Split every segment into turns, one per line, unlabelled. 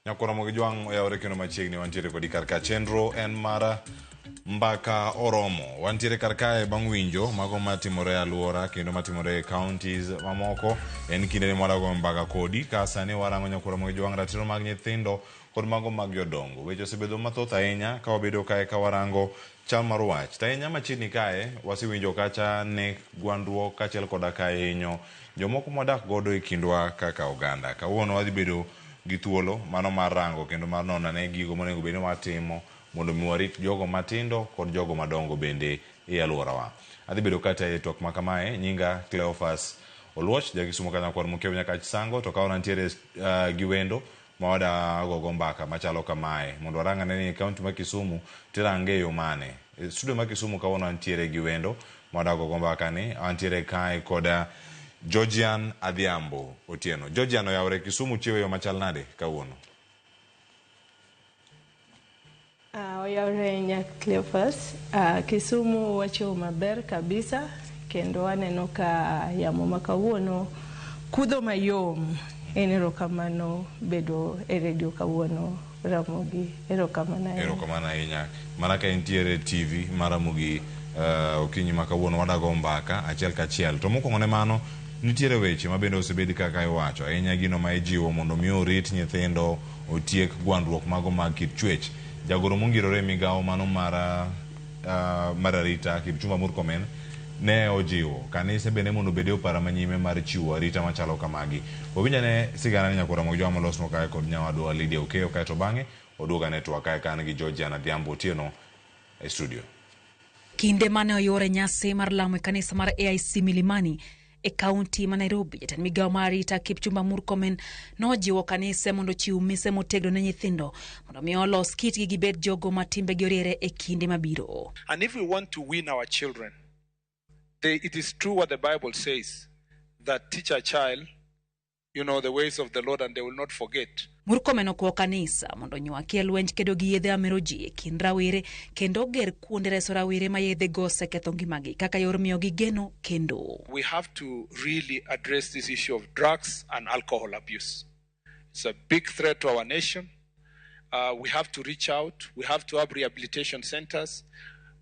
Nyakwar Ramogi Jwang' oyawore kendo machiegni wantiere kodi kar ka chenro en mar mbaka oromo. Wantiere kar kae bang' winjo mago matimore e alwora kendo matimore e counties mamoko. En kinde ni mwadago mbaka kodi ka sani warango Nyakwar Ramogi Jwang' ratiro mag nyithindo kod mago mag jodongo. Weche osebedo mathoth ahinya ka wabedo kae ka warango chal mar wach. To ahinya machiegni kae wasewinjo kacha nek, gwandruok kaachiel koda ka hinyo jomoko mwadak godo e kindwa kaka oganda. Kawuono wadhi bedo gi thuolo mano mar rango kendo mar nono ane gigo monego bed ni watimo mondo mi warit jogo matindo kod jogo madongo bende e alworawa. Adhi bedo katayo e twak ma kamae, nyinga Cleophas Oluoch, ja Kisumo Kanyakwar Mokiewo Nyakach Sango, to kawuono antiere gi wendo ma wada gogo mbaka machalo kamae mondo warang ane ni e kaunti ma Kisumu tirange e yo mane. E studio ma Kisumu kawuono antiere gi wendo ma wada gogo mbaka ni, antiere kae koda Georgian Adhiambo Otieno. Georgian oyawore Kisumu chiewo e yo machal nade kawuono?
Oyawre ahinya Cleophas. Kisumu wachiewo maber kabisa kendo aneno ka yamo ma kawuono kudho mayom. En erokamano bedo e redio kawuono Ramogi. Erokamano ahinya.
Erokamano ahinya. Mana ka intiere e TV mar Ramogi okinyi ma kawuono wadago mbaka achiel kachiel. To mokwongo ne mano, nitiere weche ma bende osebed kaka iwacho ahinya gino ma ijiwo mondo mi orit nyithindo otiek gwandruok mago mag kit chwech. Jagoro mongirore e migawo mano mar mar arita Kipchumba Murkomen ne ojiwo kanise bende mondo obed e opara manyime mar chiwo arita machalo kamagi. Wawinj ane sigana ni Nyakwar Ramogi Jwang' molosnwa kae kod nyawadwa Lydia Okeyo kaeto bang'e waduog ane twak kae ka an gi Georgiana Adhiambo Otieno e studio.
Kinde mane oyuore nyasi mar lamo e kanisa mar AIC Milimani e kaunti ma Nairobi, jatend migawo mar arita Kipchumba Murkomen nojiwo kanise mondo ochiw mise motegno ne nyithindo mondo mi olos kitgi gibed jogo ma timbegi oriere e kinde mabiro.
And if we want to win our children, it is true what the Bible says, that teach a child, the ways of the Lord and they will not forget.
Murkomen okwayo kanisa mondo onywaki e lwenj kedo gi yedhe mamero ji e kind rawere kendo oger kuonde reso rawere ma yedhego oseketho ngimagi kaka yor miyogi geno kendo.
We have to really address this issue of drugs and alcohol abuse. It's a big threat to our nation. We have to reach out. We have to have rehabilitation centers.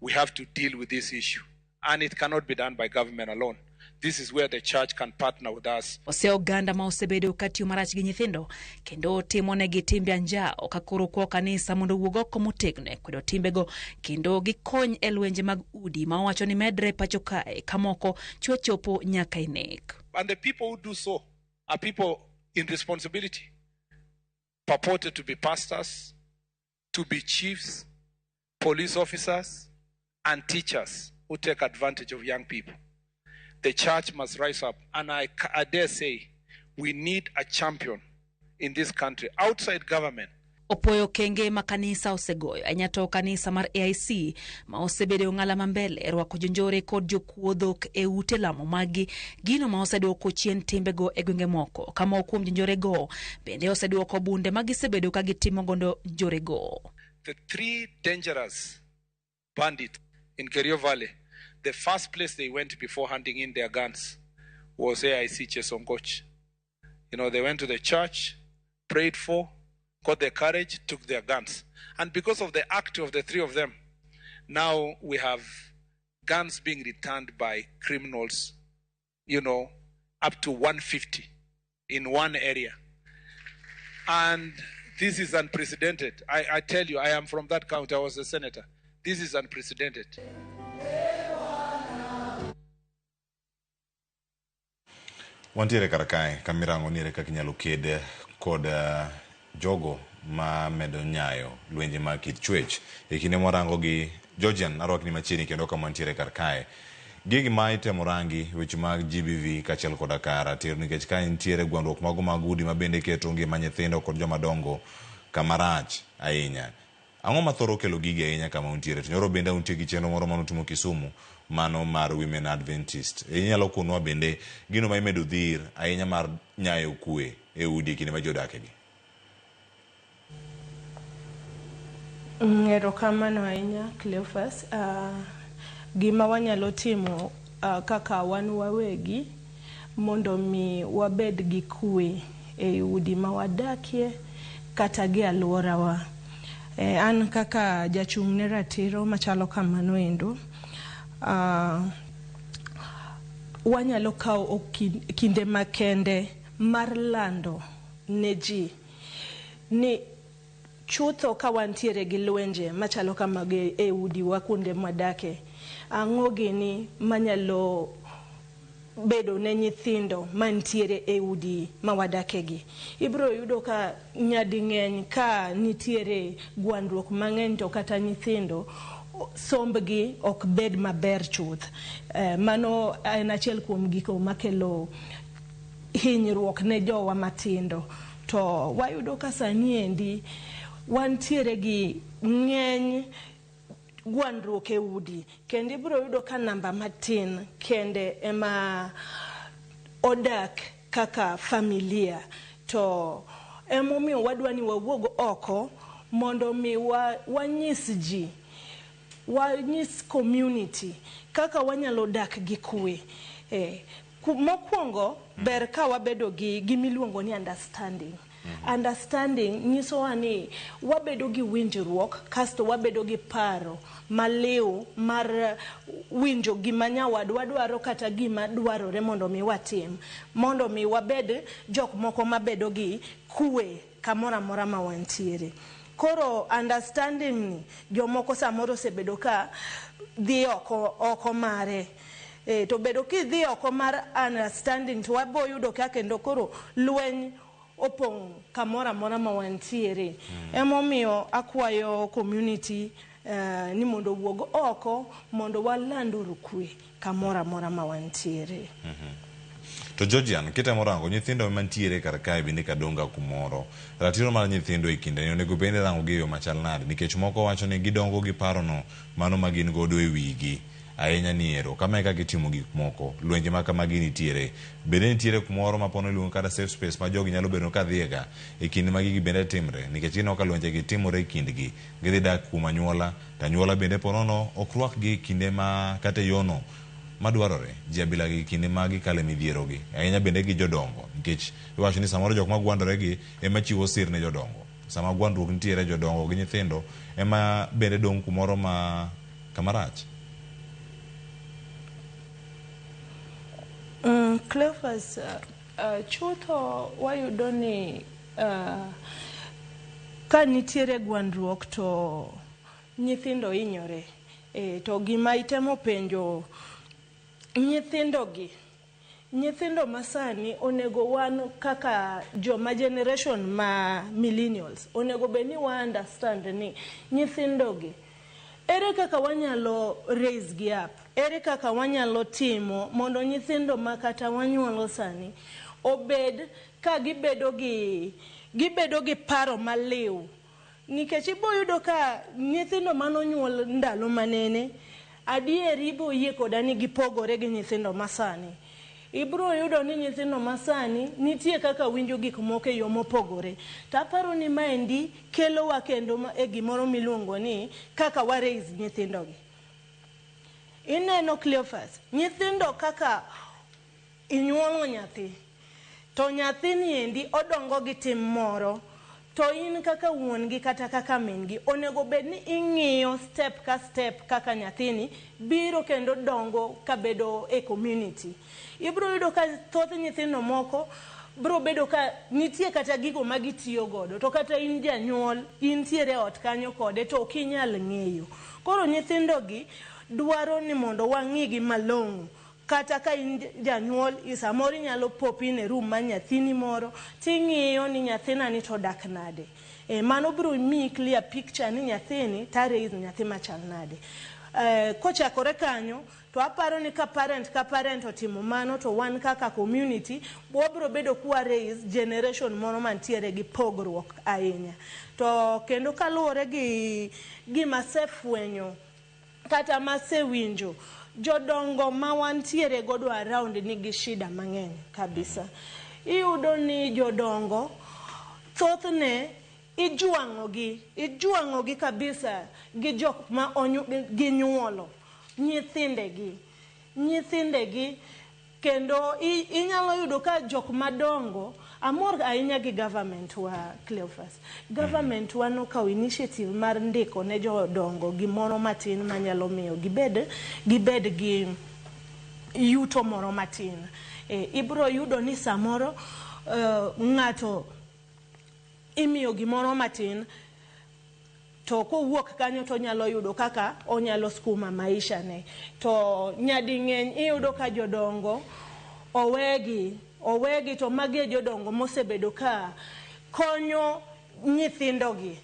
We have to deal with this issue. And it cannot be done by government alone. This is where the church can partner with us.
Ose oganda ma osebedo ka tiyo marach gi nyithindo kendo timo negi timbe anjawo ka koro kwa kanisa mondo owuog oko motegno e kwedo timbego kendo gikony e lwenje mag udi ma owacho ni medre pacho kae ka moko chwe chopo nyaka e nek.
And the people who do so are people in responsibility, purported to be pastors, to be chiefs, police officers, and teachers who take advantage of young people. The church must rise up, and I dare say we need a champion in this country, outside government.
Opoyo kenge ma kanisa osegoyo ahinya to kanisa mar AIC ma osebedo e ong'ala ma mbele e rwako jonjore kod jokuo dhok e ute lamo maggi, gino ma oseduoko chien timbego e gwenge moko. Ka moko kuom jonjorego bende oseduoko bunde ma gisebedo ka gitimo godo njorego.
The three dangerous bandits in Kerio Valley, the first place they went before handing in their guns was AIC Chesongoch. They went to the church, prayed for, got their courage, took their guns. And because of the act of the three of them, now we have guns being returned by criminals, up to 150 in one area. And this is unprecedented. I tell you, I am from that county. I was a senator. This is unprecedented.
Wantiere kar kae kamirango ni ere kaka inyalo ked kod jogo ma medo nyayo lwenje mag kit chwech. E kinde mwarango gi Georgian, arwakni machiegni kendo kama wantiere kar kae. Gigi ma itemo rangi weche mag GBV kaachiel koda ka ratiro nikech ka nitiere gwandruok mago mag udi ma bende keto ngima nyithindo kod joma dongo kama rach ahinya. Ang'o ma thoro kelo gigi ahinya kama untiere? To nyoro bende untie gi chenro moro mane utimo Kisumu mano mar Women Adventist. Inyalo konwa bende gino ma imedo dhir ahinya mar nyayo kwe e udi e kinde ma ji odak e gi?
Erokamano ahinya Cleophas. Gima wanyalo timo kaka wan wawegi mondo mi wabed gi kwe ei udi ma wadakie kata gi alworawa. An kaka jachung' ne ratiro machalo kamano endo, wanyalo kawo kinde makende mar lando ne ji ni chutho ka wantiere gi lwenje machalo kamago e udiwa kuonde mwadake, ang'o gini manyalo bedo ne nyithindo mantiere e udi ma wadakegi. Ibiro yudo ka nyading'eny ka nitiere gwandruok mang'eny to kata nyithindo sombgi ok bed maber chuth. Mano en achiel kuom gigo makelo hinyruok ne jowa matindo. To wayudo ka sani endi wantiere gi ng'eny gwandruok e udi, kendo ibiro yudo ka namba matin kende ema odak kaka familia. To emomiyo wadwa ni wawuog oko mondo mi wanyis ji, wanyis community kaka wanyalo dak gi kwe. Mokwongo ber ka wabedo gi gimiluongo ni understanding. Understanding nyisowa ni wabedo gi winjruok, kasto wabedo gi paro maliw mar winjo gima nyawadwa dwaro kata gima dwarore mondo mi watim, mondo mi wabed jok moko mabedo gi kwe kamoro amora ma wantiere. Koro understanding ni jomoko samoro osebedo ka dhi oko mare. To bedo kidhi oko mar understanding to wabo yudo ka kendo koro lweny opong' kamoro amora ma wantiere. Emomiyo akwayo community ni mondo owuog oko mondo waland uru kwe kamoro amora ma wantiere.
To Georgian, kitemo rango nyithindo mantiere kar kae bende kadonga kumoro, ratiro mar nyithindo e kinde ni onego bende rango gi e yo machal nade? Nikech moko wacho ni gidongo gi parono mano ma gin godo e wigi ahinya ni ero kama e kaka itimo gik moko, lwenje ma kamagi nitiere. Bende nitiere kumoro ma pono iluongo kata safe space ma jogi nyalo bedo ka dhiega e kinde ma gigi bende timre, nikech gineno ka lwenje gi timore e kindgi, gidhi dak kuom anyuola, to anyuola bende ponono ok rwakgi e kinde ma kata e yono madwarore ji abila gi kinde ma gikale midhiero gi ahinya bende gi jodongo, nikech iwacho ni samoro jok ma gwandore gi ema chiwo sir ne jodongo. Sama gwandruok nitiere, jodongo gi nyithindo ema bende dong' kumoro ma kama rach.
Cleophas, chutho wayudo ni ka nitiere gwandruok to nyithindo hinyore. To gima itemo penjo nyithindo gi, nyithindo masani onego wan kaka joma generation ma millennials onego bed ni wa understand ni nyithindo gi ere kaka wanyalo raise gi up, ere kaka wanyalo timo mondo nyithindo ma kata wanyuolo sani obed ka gibedo gi paro maliw. Nikech ibo yudo ka nyithindo manonyuol ndalo manene, adieri ibo yie koda ni gipogore gi nyithindo masani. Ibiro yudo ni nyithindo masani nitie kaka winjo gik moko e yo mopogore. To aparo ni maendi kelowa kendo e gimoro miluongo ni kaka wa raise nyithindogi. Ineno Cleophas, nyithindo kaka inyuolo nyathi, to nyathini endi odongo gi tim moro, to in kaka wuon gi kata kaka min gi onego bed ni ing'iyo step ka step kaka nyathini biro kendo dongo kabedo e community. Ibiro yudo ka thoth nyithindo moko biro bedo ka nitie kata gigo ma gitiyo godo, to kata in janyuol intiere ot kanyo kode to ok inyal ng'eyo. Koro nyithindo gi dwaro ni mondo wang'i gi malong'o. Kata ka in janyuol, samoro inyalo pop in e room mar nyathini moro ting'iyo ni nyathina ni to odak nade. Mano biro miyi clear picture ni nyathini ta raise nyathi machal nade. Kochakore kanyo to aparo ni ka parent ka parent otimo mano to wan kaka community wabiro bedo kwa raise generation moro mantiere gi pogruok ahinya. To kendo kaluwore gi gima asefwenyo kata masewinjo, jodongo ma wantiere godo around nigi shida mang'eny kabisa. Iyudo ni jodongo thothne ijuang'o gi kabisa gi jok ma ginyuolo nyithindegi, kendo inyalo yudo ka jok madongo Amor ahinya gi government wa, Cleophas. Government wa nokawo initiative mar ndiko ne jodongo gimoro matin manyalo miyo gibed gi yuto moro matin. Ibro yudo ni samoro ng'ato imiyo gimoro matin to kowuok kanyo to onyalo yudo kaka onyalo skuma maisha ne. To nyading'eny iyudo ka jodongo owegi to magi e jodongo mosebedo ka konyo nyithindogi.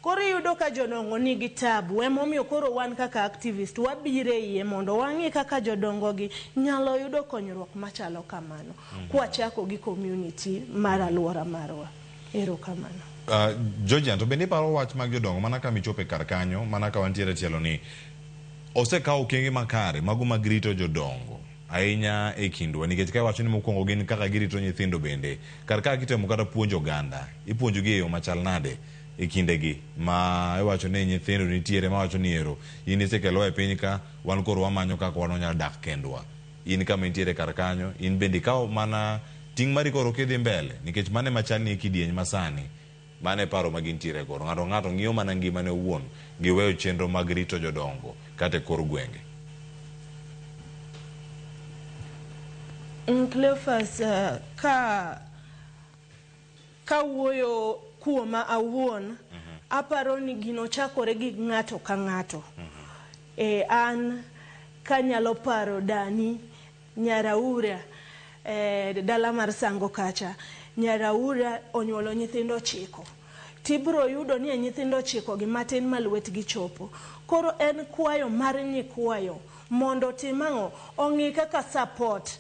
Koro iyudo ka jodongo nigi tabu, emomiyo koro wan kaka activist wabiro e iye mondo wang'i kaka jodongo gi nyalo yudo konyruok machalo kamano. Kwachako gi community mar alwora marwa. Erokamano.
Georgian, to bende iparo wach mag jodongo mana kama ichope kar kanyo, mana ka wantiere e tielo ni osekawo okenge makare mago mag rito jodongo ahinya e kindwa, nikech ka iwacho ni mokwongo gin kaka girito nyithindo bende kar ka kitemo kata puonjo oganda, ipuonjogi e yo machal nade e kindegi ma iwacho ni nyithindo nitiere mawacho ni ero in isekelowa e piny ka, wan koro wamanyo kaka wan wanyalo dak kendwa. In kama intiere kar kanyo, in bende ikawo mana ting' mari koro kidhi mbele, nikech mano ema chal ni e kidieny masani. Mano e paro ma gintiere godo. Ng'ato ng'ato ng'iyo mana ngimane owuon, giweyo chenro mag rito jodongo kata e kor gwenge.
Cleophas, ka wuoyo kuoma awuon, aparo ni gino chakore gi ng'ato ka ng'ato. An kanyalo paro dani Nyaraura, dala mar Sango kacha, Nyaraura onyuolo nyithindo 9. Tibro yudo ni e nyithindo 9 gi matin ma lwetgi chopo. Koro en kwayo mar nyikwayo mondo otim ang'o? Ong'i kaka support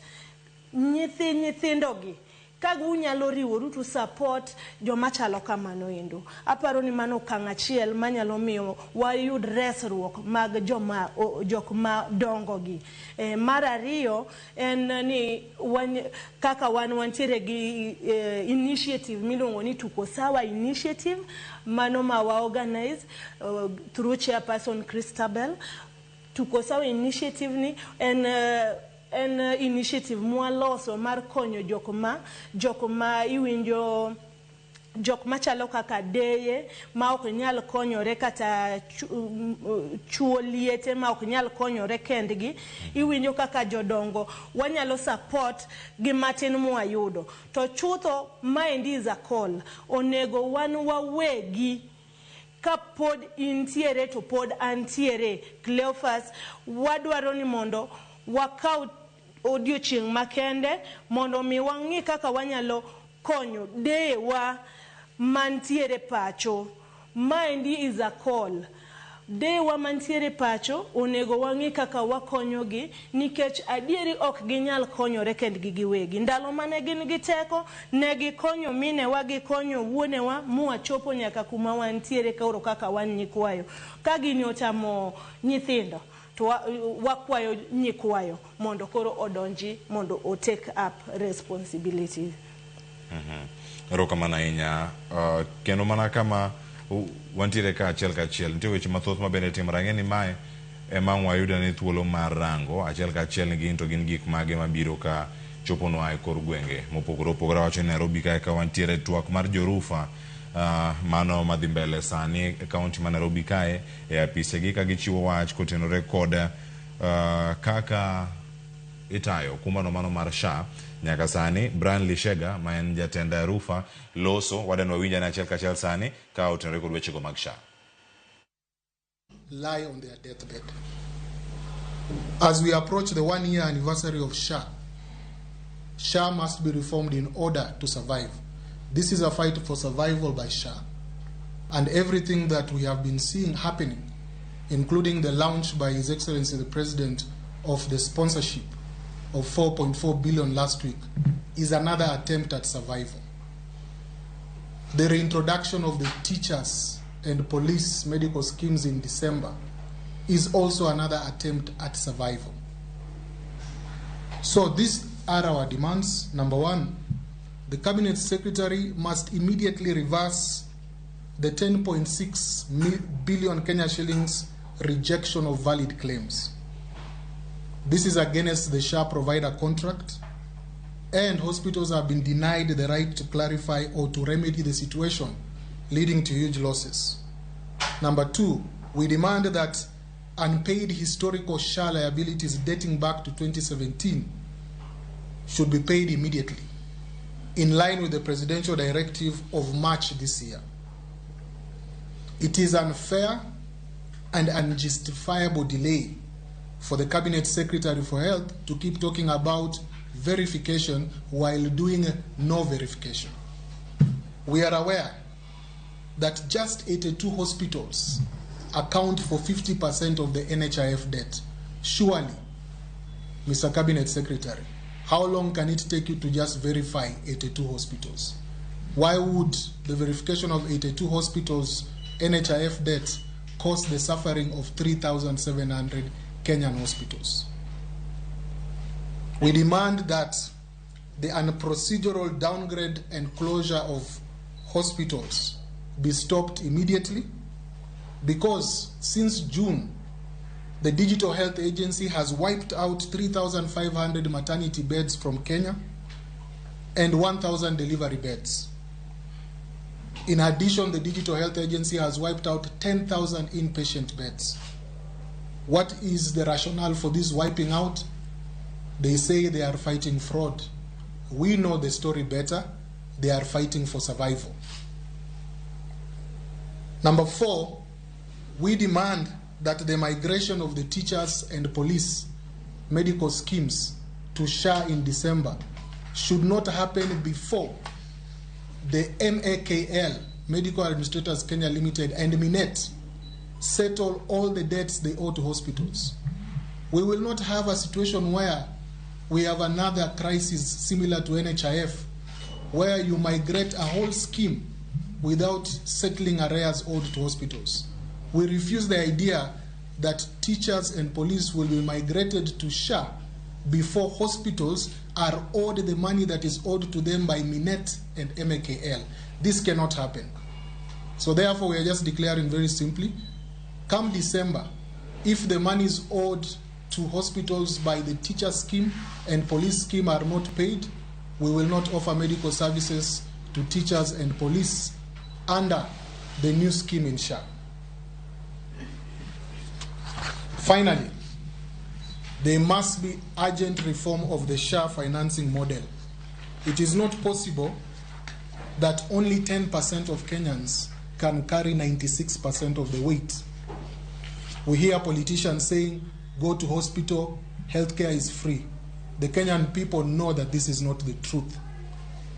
nyithindogi. Ka unyalo riworu to support joma chalo kamano endo. Aparo ni mano okang' achiel manyalo miyo wayud resruok mag jok ma dongo gi. Mar ariyo en ni kaka wan wantiere gi initiative miluongo ni Tuko Sawa Initiative, mano ma wa organize through chairperson Christabel. Tuko Sawa Initiative ni en initiative mwaloso mar konyo jok ma iwinjo jok machalo kaka deye ma ok nyal konyore kata chuo liete ma ok nyal konyore kendgi. Iwinjo kaka jodongo wanyalo support gi matin mwayudo. To chutho maendi is a call. Onego wan wawegi ka pod intiere to pod antiere. Cleophas, wadwaro ni mondo wakaw odiochieng' makende mondo mi wang'i kaka wanyalo konyo deyewa mantiere pacho. Maendi is a call. Deyewa mantiere pacho onego wang'i kaka wakonyogi, nikech adieri ok ginyal konyore kendgi giwegi. Ndalo mane gin gi teko, ne gikonyo minewa, gikonyo wuonewa, mwachopo nyaka kuma wantiere koro kaka wan nyikwayo. Ka gini otamo nyithindo, to wakwayo nyikwayo mondo koro odonji mondo o take up responsibility.
Erokamano ahinya. Kendo mana kama wantiere ka achiel kachiel, nitie weche mathoth ma bende timore. Ang'e ni mae ema ang' wayudo ni thuolo mar rango achiel kachiel ni gin to gin gik mage mabiro ka choponwa e kor gwenge mopogore opogore. Awacho ni Nairobi kae ka wantiere twak mar jorufa, mano madhi mbele sani e kaunti ma Nairobi kae e apisegi ka gichiwo wach kotenore kod kaka itayo kumbano mano mar SHA. Nyaka sani Brian Lishega ma en jatend Rufa loso wadwa ni wawinj ane achiel kachiel sani ka otenore kod wechego mag SHA.
Lie on their deathbed. As we approach the 1-year anniversary of SHA, SHA must be reformed in order to survive. This is a fight for survival by SHA. And everything that we have been seeing happening, including the launch by His Excellency the President of the sponsorship of 4.4 billion last week, is another attempt at survival. The reintroduction of the teachers and police medical schemes in December is also another attempt at survival. So these are our demands. Number one, the Cabinet Secretary must immediately reverse the 10.6 billion Kenya shillings rejection of valid claims. This is against the SHA provider contract And hospitals have been denied the right to clarify or to remedy the situation, leading to huge losses. Number two, we demand that unpaid historical SHA liabilities dating back to 2017 should be paid immediately, in line with the presidential directive of March this year. It is unfair and unjustifiable delay for the Cabinet Secretary for Health to keep talking about verification while doing no verification. We are aware that just 82 hospitals account for 50% of the NHIF debt. Surely, Mr. Cabinet Secretary, how long can it take you to just verify 82 hospitals? Why would the verification of 82 hospitals' NHIF debt cause the suffering of 3,700 Kenyan hospitals? We demand that the unprocedural downgrade and closure of hospitals be stopped immediately, because since June, the Digital Health Agency has wiped out 3,500 maternity beds from Kenya and 1,000 delivery beds. In addition, the Digital Health Agency has wiped out 10,000 inpatient beds. What is the rationale for this wiping out? They say they are fighting fraud. We know the story better. They are fighting for survival. Number four, we demand that the migration of the teachers and police medical schemes to SHA in December should not happen before the MAKL, Medical Administrators Kenya Limited, and Minet settle all the debts they owe to hospitals. We will not have a situation where we have another crisis similar to NHIF, where you migrate a whole scheme without settling arrears owed to hospitals. We refuse the idea that teachers and police will be migrated to SHA before hospitals are owed the money that is owed to them by Minet and MAKL. This cannot happen. So therefore, we are just declaring very simply, come December, if the money is owed to hospitals by the teacher scheme and police scheme are not paid, we will not offer medical services to teachers and police under the new scheme in SHA. Finally, there must be urgent reform of the SHA financing model. It is not possible that only 10% of Kenyans can carry 96% of the weight. We hear politicians saying, go to hospital, healthcare is free. The Kenyan people know that this is not the truth.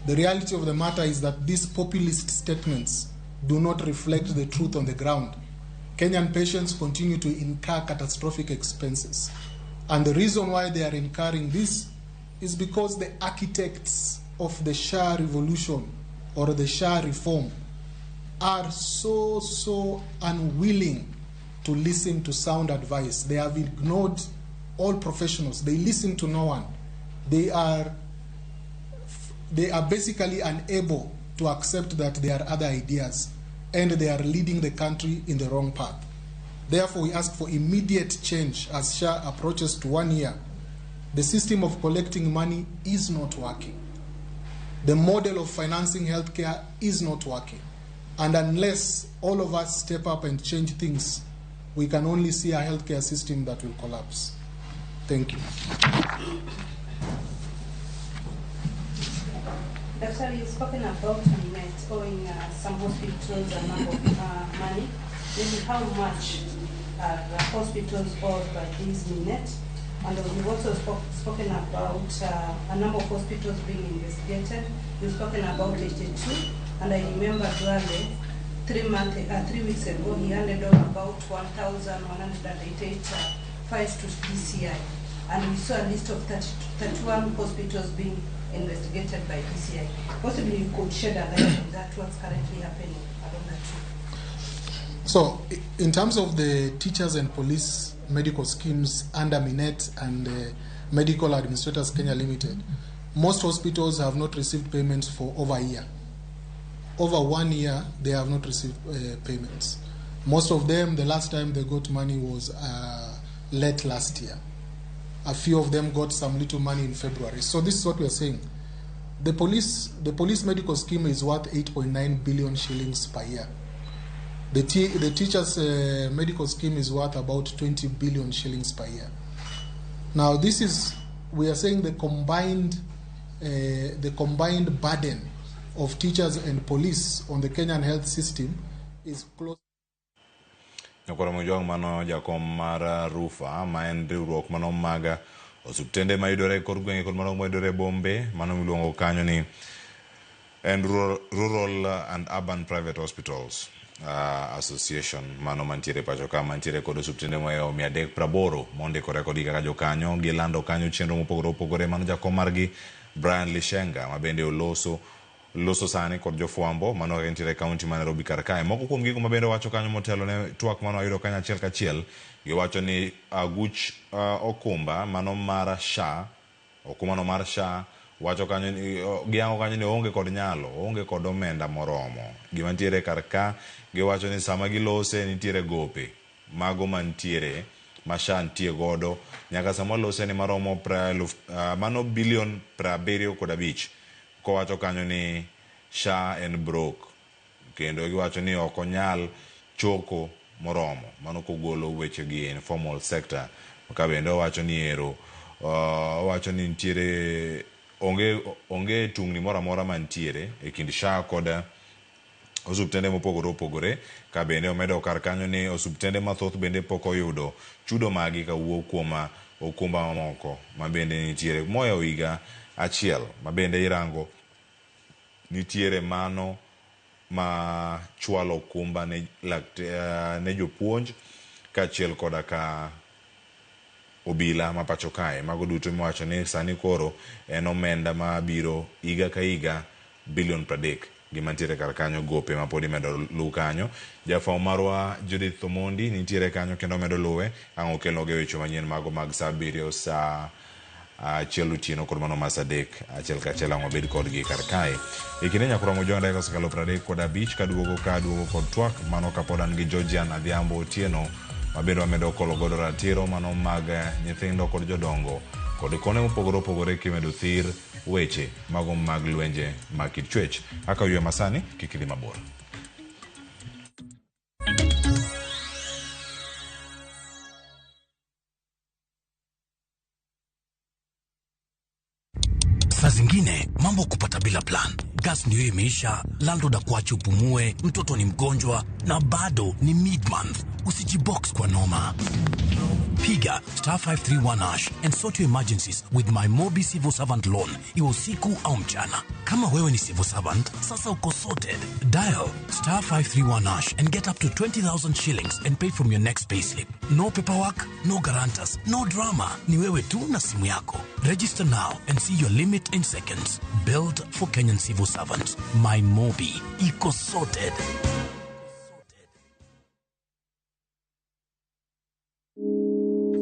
The reality of the matter is that these populist statements do not reflect the truth on the ground. Kenyan patients continue to incur catastrophic expenses. And the reason why they are incurring this is because the architects of the SHA revolution or the SHA reform are so unwilling to listen to sound advice. They have ignored all professionals. They listen to no one. They are basically unable to accept that there are other ideas, and they are leading the country in the wrong path. Therefore, we ask for immediate change as SHA approaches to 1 year. The system of collecting money is not working. The model of financing healthcare is not working. And unless all of us step up and change things, we can only see a healthcare system that will collapse. Thank you.
Doctor, you've spoken about Minet owing some hospitals a number of money. Maybe how much are the hospitals owed by these Minet? And you've also spoken about a number of hospitals being investigated. You've spoken about 82, and I remember Duale, 3 weeks ago, he handed over about 1,188 files to DCI. And we saw a list of 31 hospitals being investigated by DCI. Possibly you could shed a light on that, what's currently happening along that trip.
So, in terms of the teachers and police medical schemes under Minet and Medical Administrators Kenya Limited, most hospitals have not received payments for over a year. Over 1 year, they have not received payments. Most of them, the last time they got money was late last year. A few of them got some little money in February. So this is what we are saying. The police medical scheme is worth 8.9 billion shillings per year. The teachers' medical scheme is worth about 20 billion shillings per year. Now, this is, we are saying the combined burden of teachers and police on the Kenyan health system is close.
Nyakwar Mojwang mano jakom mar RUPHA ma en riwruok mano mag osiptende mayudore e kor gwenge kod mano mayudore e bombe mano miluongo kanyo ni en Rural and Urban Private Hospitals Association mano mantiere pacho ka mantiere kod osiptende mohewo 380 mondikore kodgi kaka jokanyo gilando kanyo chenro mopogore opogore mano jakom margi Brian Lishenga ma bende oloso loso sani kod jofwambo mano kaka nitiere e kaunti ma Nairobi kar kae. Moko kuom gigo ma bende wacho kanyo motelo ne twak mano wayudo kanyo achiel kachiel giwacho ni aguch okumba mano mar SHA okumbano mar SHA wacho kanyo ni giyango kanyo ni oonge kod nyalo oonge kod omenda moromo. Gima nitiere kar ka giwacho ni sama gilose nitiere gope mago mantiere ma SHA nitie godo nyaka sama walose ni maromo mano bilion 75 kowacho kanyo ni SHA en broke kendo giwacho ni ok onyal choko moromo mano kogolo weche gi e informal sector ka bende owacho ni ero owacho ni nitiere onge tungni moro amora mantiere e kind SHA kod osuptende mopogore opogore ka bende omedo kar kanyo ni osuptende mathoth bende pok oyudo chudo magi kawuok kuom okumba mamoko ma bende nitiere mohewo higa achiel ma bende irango nitiere mano ma chwalo okumba ne jopuonj kaachiel koda ka obila ma pacho kae. Mago duto miwacho ni sani koro en omenda mabiro higa ka higa bilion 30 gima nitiere kar kanyo gope ma pod imedo luw kanyo. Jafwambo marwa Judith Omondi nitiere kanyo kendo medo luwe ang' okelnwa weche manyien mago mag saa 7 saa 1 otieno kod mano mar saa 3 achiel kachiel ang' wabed kodgi kar kae. E kinde nyakoro Mojwang dakika osekalo 35 kaduogo kod twak mano kapod an gi Georgian Adhiambo Otieno mabende wamedo kolo godo ratiro mano mag nyithindo kod jodongo kod kone mopogore opogore kimedo thir weche mago mag lwenje mag kit chwech. Aka ywe masani kik idhi mabor.
Saa zingine mambo kupata bila plan. Gas ndio imeisha, landlord akuache upumue, mtoto ni mgonjwa na bado ni mid-month. Usijibox kwa noma. Piga star 531 hash and sort your emergencies with my Mobi Civil Servant Loan, iwe usiku au mchana. Kama wewe ni civil servant, sasa uko sorted. Dial star 531 hash and get up to 20,000 shillings and pay from your next payslip. No paperwork, no guarantors, no drama. Ni wewe tu na simu yako. Register now and see your limit in seconds. Built for Kenyan civil servants. My Mobi. Iko sorted.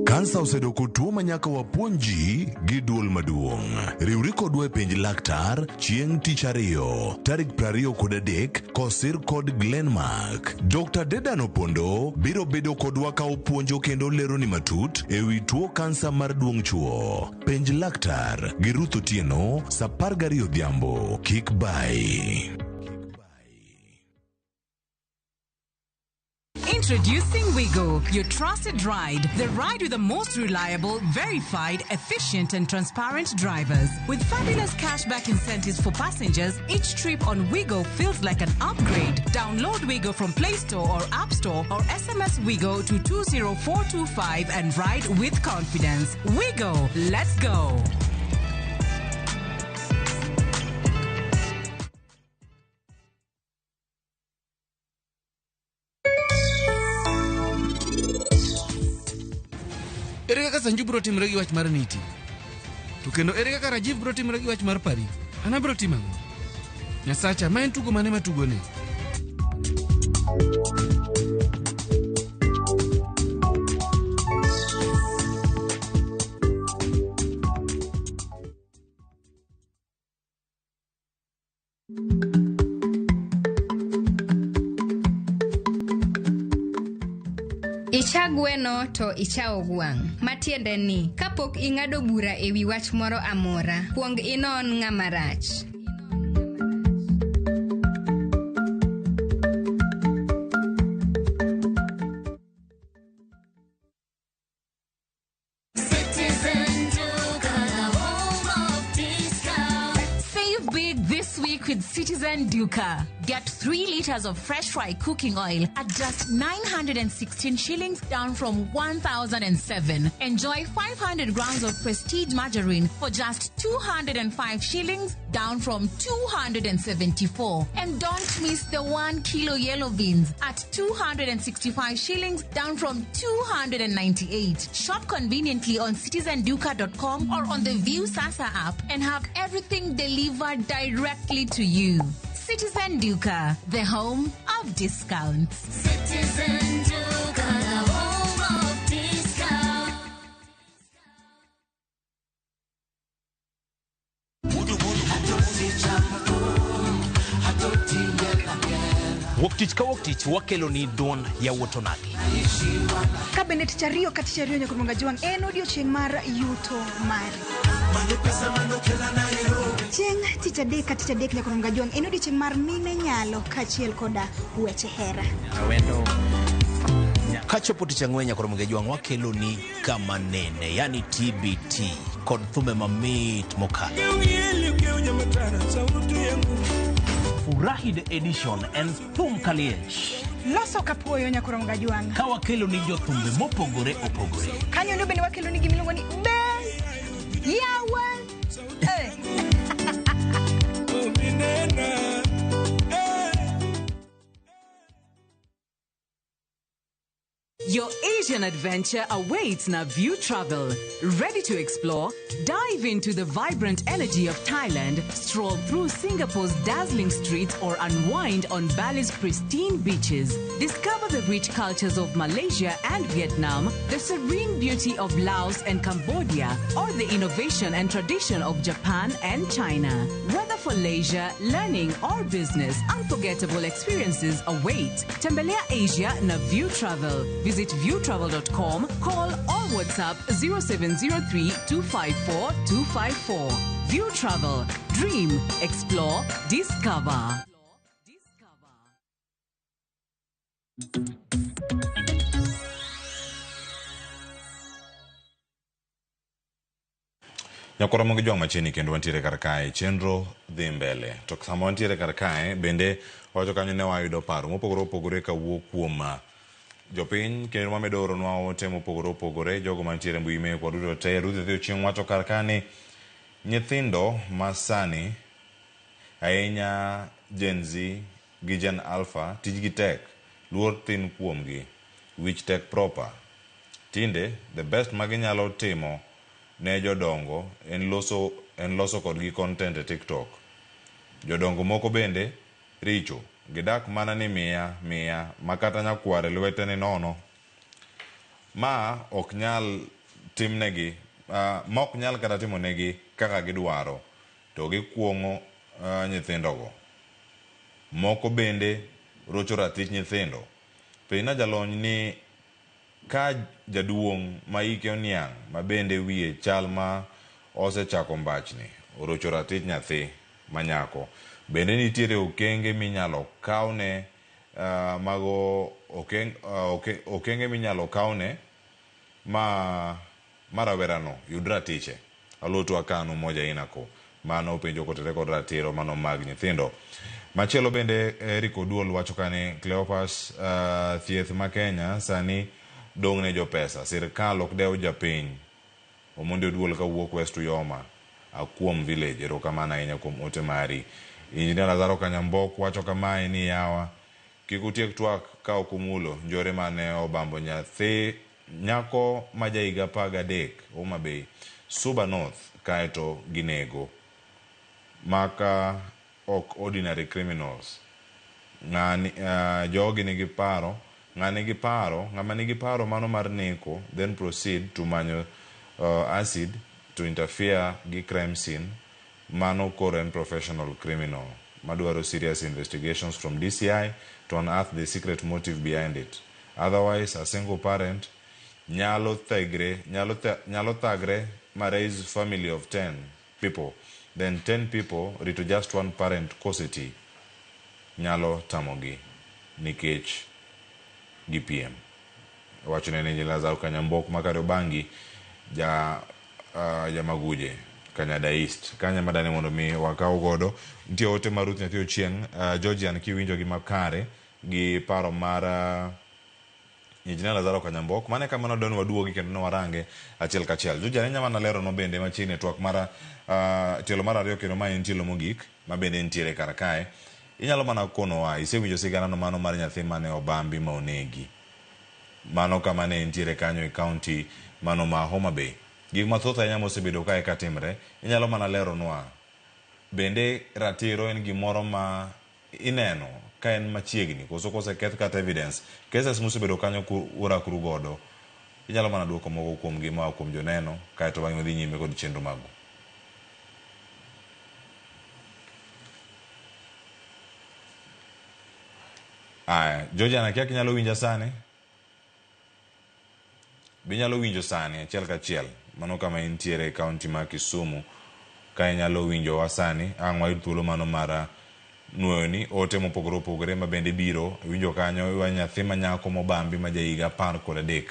Kansa osedoko tuo ma nyaka wapuonj ji gi duol maduong'. Riwri kodwa e penj laktar chieng' tich ariyo tarik 23 kosir kod Glenmark. Dr. Dedan Opondo biro bedo kodwa ka opuonjo kendo leroni matut ewi tuo kansa mar duong' chuo. Penj laktar gi Ruth Otieno saa 12 odhiambo. Kik bai.
Introducing Wigo, your trusted ride. The ride with the most reliable, verified, efficient, and transparent drivers. With fabulous cashback incentives for passengers, each trip on Wigo feels like an upgrade. Download Wigo from Play Store or App Store or SMS Wigo to 20425 and ride with confidence. Wigo, let's go.
Ere kaka Sanju biro timore gi wach mar Niti? To kendo ere kaka Rajiv biro timore gi wach mar Pari? An abiro timo ang'o? Nyasacha, ma en tugo mane matugoni?
Icha gweno to icha ogwang'. Matiende ni, kapok ing'ado bura e wi wach moro amora, kuong inon ng'ama rach.
Save big this week with Citizen Duka. Get 3 liters of fresh fry cooking oil at just 916 shillings, down from 1,007. Enjoy 500 grams of prestige margarine for just 205 shillings, down from 274. And don't miss the 1 kilo yellow beans at 265 shillings, down from 298. Shop conveniently on citizenduka.com or on the View Sasa app and have everything delivered directly to you. Citizen Duka, the home of discounts.
Citizen Duka, the home of discounts.
Wuok tich ka wuok tich wakelo ni duond yawuot onagi.
Ka bende tich ariyo ka tich ariyo nyaka Juang en odiochieng' mar yuto mari. Chieng' tich adek ka tich adek nyaka Juang en odiochieng' mar mine nyalo kaachiel koda weche hera.
Kachopo tich ang'wen nyaka Juang wakelo ni kama nene, yani TBT kod thumbe mamit mokalo. Furahi the edition en thum kaliech.
Loso kapuoyo nyaka Juang.
Ka wakelo ni jothumbe mopogore opogore.
Kanyo ndo bende wakelo ni gimiluongo ni be yawa.
Your Asian adventure awaits Naview Travel. Ready to explore? Dive into the vibrant energy of Thailand, stroll through Singapore's dazzling streets, or unwind on Bali's pristine beaches. Discover the rich cultures of Malaysia and Vietnam, the serene beauty of Laos and Cambodia, or the innovation and tradition of Japan and China. Whether for leisure, learning, or business, unforgettable experiences await. Tembelea Asia Naview Travel. Visit viewtravel.com, call or WhatsApp 0703 254 254. View Travel. Dream, explore, discover.
Nyakoro mag jwang' machiegni kendo wantiere kar kae, chenro dhi mbele. To sama wantiere kar kae, bende wacho kanyo ne wayudo paro mopogore opogore kawuok kuom jopiny kendo mamedo oronwa ote mopogore opogore jogo mantiere mbui mekwa duto te. Ruth Odhi Ochieng' wacho kar ka ni nyithindo masani ahinya Gen Z gi Gen Alpha tijgi tek, luor thin kuomgi, wich tek proper. Tinde the best maginyalo timo ne jodongo en loso kodgi content e TikTok. Jodongo moko bende richo, gidak mana ni miya miya makata nyakware lwete ni nono. Ma ok nyal timnegi, ma ok nyal kata timonegi kaka gidwaro, to gikuong'o nyithindogo. Moko bende rocho ratich nyithindo. Penjna jalony ni ka jaduong' ma hike oniang' ma bende wiye chal ma osechako mbachni orocho ratich nyathi manyako, bende nitiere okenge minyalo kawne mago okenge minyalo kawne ma rawerano yud ratiche. Aloto akano moja inako mano penjo kotere kod ratiro mano mag nyithindo. Machielo bende Eric Oduol wacho kani Cleopas thieth ma Kenya sani dong' ne jopesa, sirkal ok dew japiny. Omondi Oduol kawuok West Uyoma Akuom Village, erokamano ahinya kuom ote mari. Injinia Lazaro Kanyambok wacho kamae ni yawa kik utiek twak ka ok umulo njore mane obambo nyathi nyako ma jahiga 13 Homa Bay Suba North kaeto ginego. Maka ok ordinary criminals. Ng'ani jogi nigi paro, ng'ama nigi paro mano mar neko then proceed to manyo acid to interfere gi crime scene, mano koro en professional criminal madwaro serious investigations from DCI to unearth the secret motive behind it. Otherwise a single parent nyalo thegre nyalo nyalo thagre ma raise family of 10 people then 10 people rito just one parent koseti nyalo tamogi nikech gipiem. Wachone ni Lazaro Kanyambok ma Kariobangi ja uh, Jamaguje Kanyada East kanya madani mondo mi wakaw godo nitie ote mar Ruth Nyathi Ochieng uh, Georgian kiwinjo gi makare gi paro mar uh, Injinia Lazaro Kanyambok mane kama nodon waduogi kendo ne warange achiel kachiel. Georgian inya mana leronwa bende machiegni e twak mar uh, tielo mar ariyo kendo ma en tielo mogik ma bende nitiere kar kae. Inyalo mana konowa isewinjo sigana no mano mar nyathi mane obambi ma onegi. Mano kama ne entiere kanyo e county mano ma Homa Bay. Gik mathoth ahinya mosebedo kae katimre, inyalo mana leronwa bende ratiro en gimoro ma ineno ka en machiegni koso koseketh kata evidence cases mosebedo kanyo ku urakru godo inyalo mana duoko moko kuomgi moa kuom joneno kaeto bang'e udhi nyime kod chenro magu. Aya, Georgiana akia kinyalo winja sani? Be inyalo winjo sani achiel kachiel? Mano kama intiere e county ma Kisumu. Ka inyalo winjowa sani, ang' wayud thuolo mano mar nuoyoni ote mopogore opogore ma bende biro. Iwinjo kanyo iwacho nyathi ma nyako mobambi ma jahiga 13.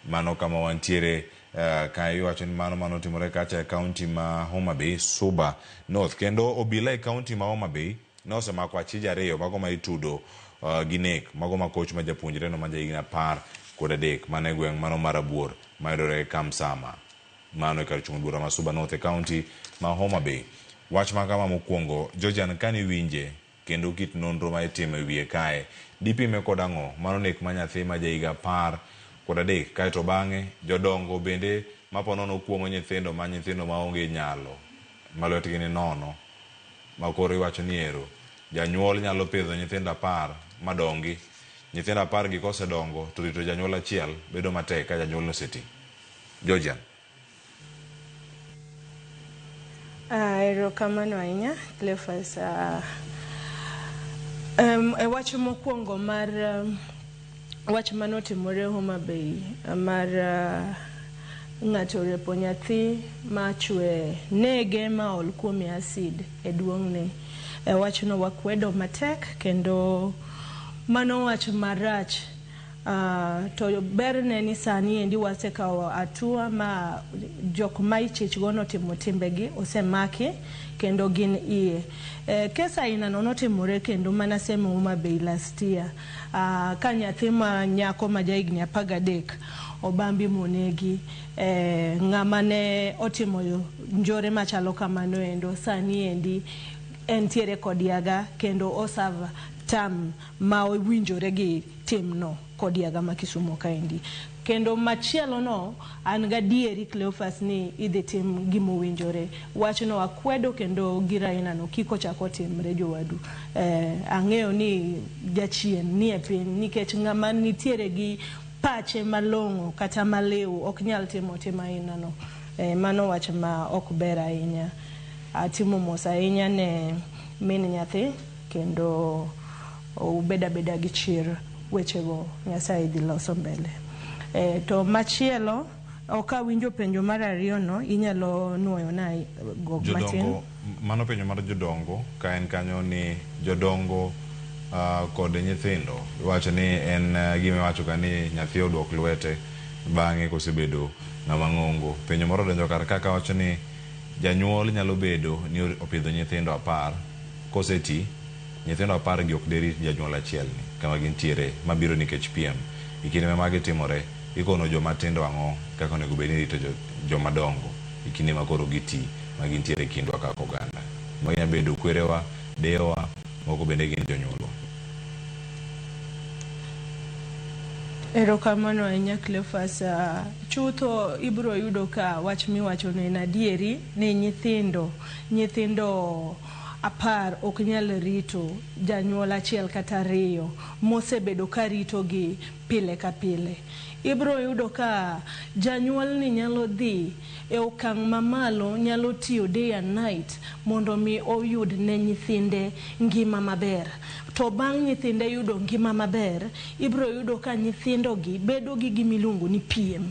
Mano kama wantiere uh, ka iwacho ni mano mano otimore kacha e county ma Homa Bay, Suba North. Kendo obila e county ma Homa Bay ne osemako achije ariyo mago ma itudo uh, gi nek mago ma koch ma japuonjre no ma jahigni 13 mane e gweng' mano mar Abuor mayudore Kamsama. Mano e kar chung' bura ma Suba North e county ma Homa Bay. Wach ma kama mokwongo, Georgian kane iwinje kendo kit nonro ma itimo e wiye kae, dipime kod ang'o? Mano nek ma nyathi ma jahiga 13 kaeto bang'e jodongo bende ma ponono kuong'o nyithindo ma nyithindo maonge nyalo ma lwetgi ni nono ma koro iwacho ni ero janyuol nyalo pidho nyithindo apar madongi. Nyithindo apar gi kosedongo to rito janyuol achiel bedo matek ka janyuol no oseti. Georgian.
Ah, erokamano ahinya Cleophas. Ah, um, e wach mokwongo mar um, wach manotimore Homa Bay mar uh, ng'ato orepo nyathi ma chwe nege ma ol kuome acid e duong'ne. E wachno wakwedo matek kendo mano wach marach. Uh, to berne ni sani endi wasekawo hatua ma jok ma ichich go notimo timbegi osemaki kendo gin iye. E, kes aina no notimore kendo mana seme Homa Bay last year. Uh, ka nyathi ma nyako ma jahigni 13 obambi monegi e, ng'ama ne otimo njore machalo kamano endo sani endi entiere kod yaga kendo osava term ma owinjore gi timno kod yaga ma Kisumu kaendi. Kendo machielo no an gadieri Cleophas ni idhi tim gimowinjore. Wachno akwedo kendo gir aina no kik ochak otimre jowadu. Eh, ang'eyo ni jachien nie piny nikech ng'ama nitiere gi pache malong'o kata maliw ok nyal timo tim aina no. Eh, mano wach ma ok ber ahinya. Atimo mos ahinya ne min nyathi kendo ubed abeda gi chir wechego Nyasaye dhi loso mbele. E, to machielo ok awinjo penjo mar ariyo no inyalo nuoyona go matin.
Jodongo, mano penjo mar jodongo ka en kanyo ni jodongo uh, kod nyithindo iwacho ni en uh, gima iwacho ka ni nyathi oduok lwete bang'e kosebedo ng'ama ng'ongo. Penjo moro odonjo kar ka kawacho ni janyuol nyalo bedo ni opidho nyithindo apar koseti nyithindo apar gi ok derit janyuol achiel ni kama gintiere mabiro nikech piem. E kinde ma magi timore, ikono joma tindo ang'o kaka onego bed ni irito joma dongo e kinde ma koro giti ma gintiere e kindwa kaka oganda. Magi nyalo bedo kwerewa, deyewa, moko bende gin jonyuolwa.
Erokamano ahinya Cleophas. Chutho ibiro yudo ka wach miwachono en adieri ni nyithindo nyithindo apar ok nyal rito janyuol achiel kata ariyo mosebedo ka ritogi pile ka pile. Ibro yudo ka janyuolni nyalo dhi e okang' mamalo, nyalo tiyo day and night mondo mi oyud ne nyithinde ngima maber. To bang' nyithinde yudo ngima maber, ibro yudo ka nyithindogi bedo gi gimiluongo ni piem.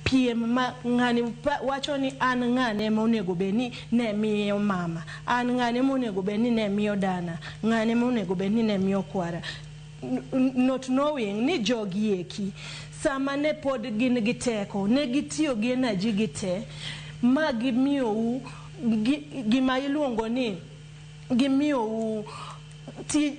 Piem ma ng'ani wacho ni an ng'ane ema onego bed ni ne miyo mama, an ng'ane ema onego bed ni ne miyo dana, ng'ane ema onego bed ni ne miyo kwara. Not knowing ni jogi eki sama ne pod gin gi teko, ne gitiyo gi energy gi te ma gimiyou gima iluongo ni gimiyou ti,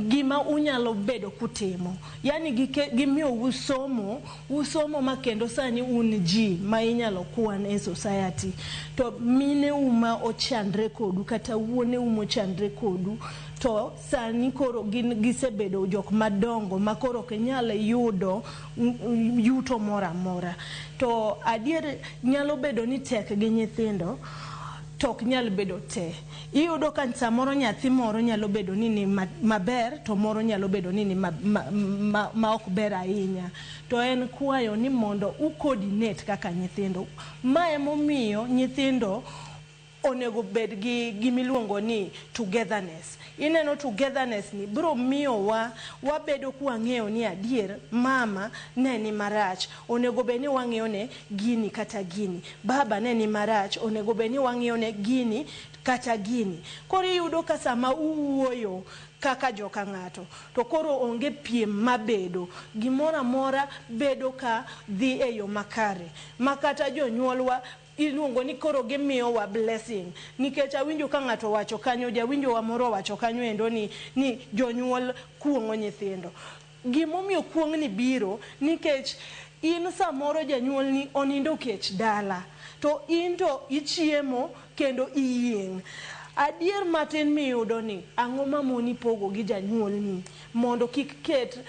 gima unyalo bedo kutimo. Yani gimiyou somo, usomo ma kendo sani un ji ma inyalo kwan e society. To mineu ma ochandre kodu kata wuoneu mochandre kodu, to sani koro gin gisebedo jok madongo ma koro ok nyal yudo yuto moro amora. To adier nyalo bedo ni tek gi nyithindo, to ok nyal bedo te. Iyudo ka samoro nyathi moro nyalo bedo ni ni maber, to moro nyalo bedo ni ni ma ok ber ahinya. To en kwayo ni mondo u coordinate kaka nyithindo. Ma emomiyo nyithindo onego bed gi gimiluongo ni togetherness. Ineno togetherness ni biro miyowa wabedo kwang'eyo ni adier mama ne ni marach, onego bed ni wang'iyo ne gini kata gini, baba ne ni marach, onego bed ni wang'iyo ne gini kata gini. Koro iyudo ka sama uwuoyo kaka joka ng'ato, to koro onge piem mabedo, gimoro amora bedo ka dhi e yo makare, ma kata jonyuolwa iluongo ni koro gimiyowa blessing. Nikech awinjo ka ng'ato wacho kanyo, jawinjo wa moro wacho kanyo endo ni jonyuol kuong'o nyithindo. Gimomiyo kuong'ni biro nikech in samoro janyuolni onindo kech dala, to in to ichiemo kendo iyieng'. Adier matin miyudo ni ang'o mamoni pogo gi janyuolni mondo kik ket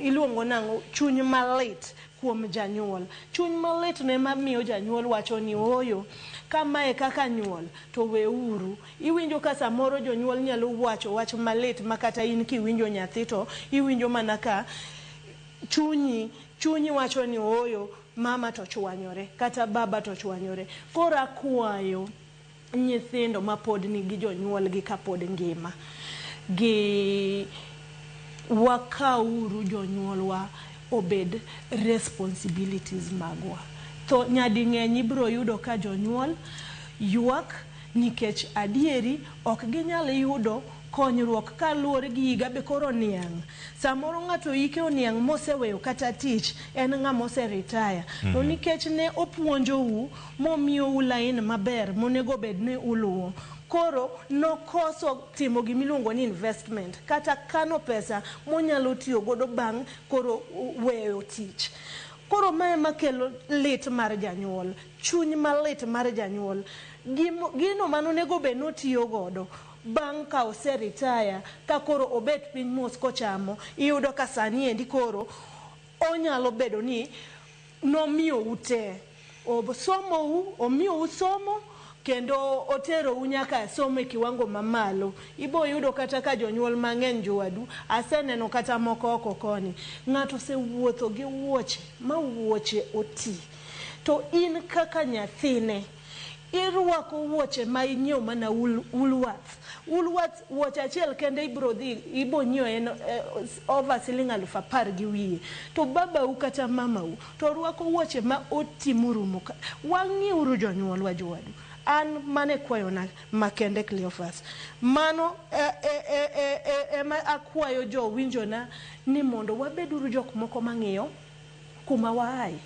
iluongo nang'o chuny malit kuom janyuol. Chuny malit ne mamiyo janyuol wacho ni ooyo, kamae kaka nyuol to weuru. Iwinjo ka samoro jonyuol nyalo wacho wach malit ma kata in kiwinjo nyathi to iwinjo mana ka chunyi wacho ni ooyo, mama to chwanyore kata baba to chwanyore. Koro akwayo nyithindo mapod nigi jonyuolgi kapod ngima, gi wakauru jonyuolwa obed responsibilities magwa. To nyading'eny ibiro yudo ka jonyuol ywak nikech adieri ok ginyal yudo konyruok kaluwore gi higa be koro niang'. Samoro ng'ato hike oniang' moseweyo kata tich, en ng'ama ose retire. To nikech ne opuonjou momiyou line maber monego bed ni uluwo, koro nokoso timo gimiluongo ni investment kata kano pesa monyalo tiyo godo bang' koro weyo tich. Koro mae makelo lit mar janyuol, chuny malit mar janyuol. Gino manonego bed notiyo godo bang' ka ose retire, ka koro obet piny mos kochamo, iyudo ka sani endi koro onyalo bedo ni nomiyou te. Osomou, omiyou somo, kendo oterou nyaka somo e kiwango mamalo. Ibo yudo kata ka jonyuol mang'eny jowadu, aseneno kata moko oko koni, ng'ato osewuotho gi wuoche ma wuoche oti. To in kaka nyathine, irwako wuoche ma inyiewo mana Woolworths. Woolworths wuoche achiel kende ibro dhi ibo nyiewo en over siling 10,000 na wiye. To babau kata mamau to rwako wuoche ma oti morumo. Wang'iuru jonyuolwa jowadu. An mane kwayona makende Cleophas. Mano ema akwayo jowinjona ni mondo wabeduru jok moko mang'iyo kuma waaye.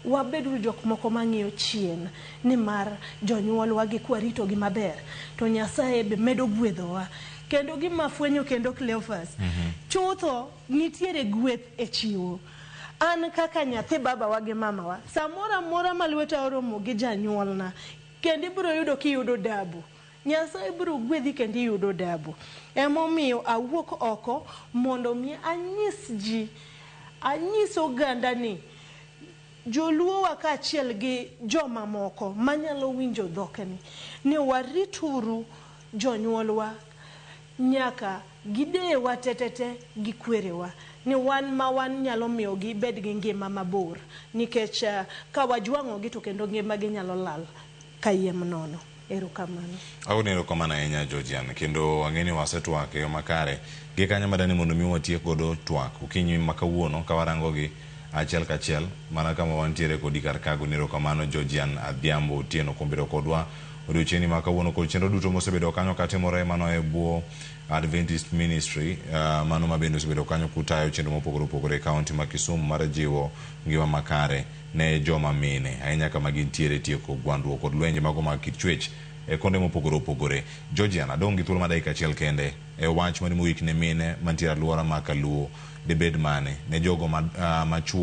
Wabeduru jok moko mang'iyo chien, nimar jonyuolwa gi kwaritogi maber to Nyasaye be medo gwedhowa. Kendo gima fwenyo kendo Cleophas, chutho nitiere gweth e chiwo. An kaka nyathi babawa gi mamawa, samoro amora ma lweta oromo gi janyuolna, kendo ibiro yudo kiyudo dabu. Nyasaye biro gwedhi kendo iyudo dabu. Emomiyo awuok oko mondo mi anyis ji, anyis oganda ni joluowa kaachiel gi jomamoko manyalo winjo dhokni ni warituru jonyuolwa nyaka gidewa tetete gi kwerewa. ni wan ma wan nyalo miyo gibed gi ngima mabor nikech ka wajwang'ogi to kendo ngimagi nyalo lal kayiem nono. Erokamano.
Agoni erokamano ahinya Georgian, kendo ang'e ni wasetwak e yo makare. Gi kanyo madani mondo mi watiek godo twak okinyi ma kawuono ka warango gi achiel kachiel mana kama wantiere kodi kar ka. Agoni erokamano Georgian Adhiambo Otieno kuom bedo kodwa odiochieng'ni ma kawuono kod chenro duto mosebedo kanyo katimore mano e bwo Adventist Ministry, mano ma bende osebedo kanyo kutayo chenro mopogore opogore e kaunti ma Kisumu mar jiwo ngima makare ne joma mine ahinya kama gintiere tieko gwandruok kod lwenje mago mag kit chwech e konde mopogore opogore. Georgian, adong' gi thuolo mar dakika achiel kende e wach mani mogik ne mine mantiere alwora ma Kaluo dibed mane ne jogo ma chuo